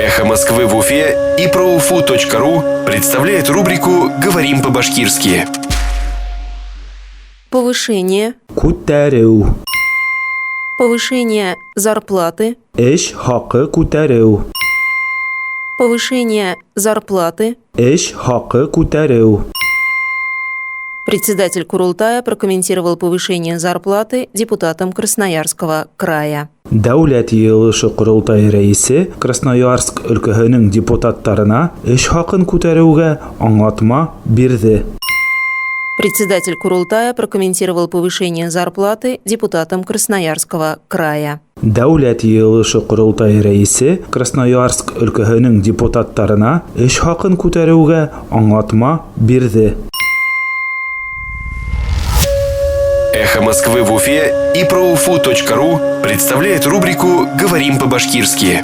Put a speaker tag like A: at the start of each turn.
A: Эхо Москвы в Уфе и проуфу.ру представляет рубрику «Говорим по-башкирски».
B: Повышение.
C: Күтәреү.
B: Повышение зарплаты.
C: Эш хаҡы күтәреү.
B: Повышение зарплаты.
C: Эш хаҡы күтәреү.
B: Председатель Курултая прокомментировал повышение зарплаты депутатам Красноярского края.
C: Дәүләт Йыйылышы Ҡоролтайы рәйесе Красноярск өлкәһенең депутаттарына эш хаҡын күтәреүгә аңлатма бирҙе.
B: Председатель Курултая прокомментировал повышение зарплаты депутатам Красноярского края.
C: Дәүләт Йыйылышы Ҡоролтайы рәйесе Красноярск өлкәһенең депутаттарына эш хаҡын күтәреүгә аңлатма бирҙе.
A: Эхо Москвы в Уфе и проуфу.ру представляет рубрику «Говорим по-башкирски».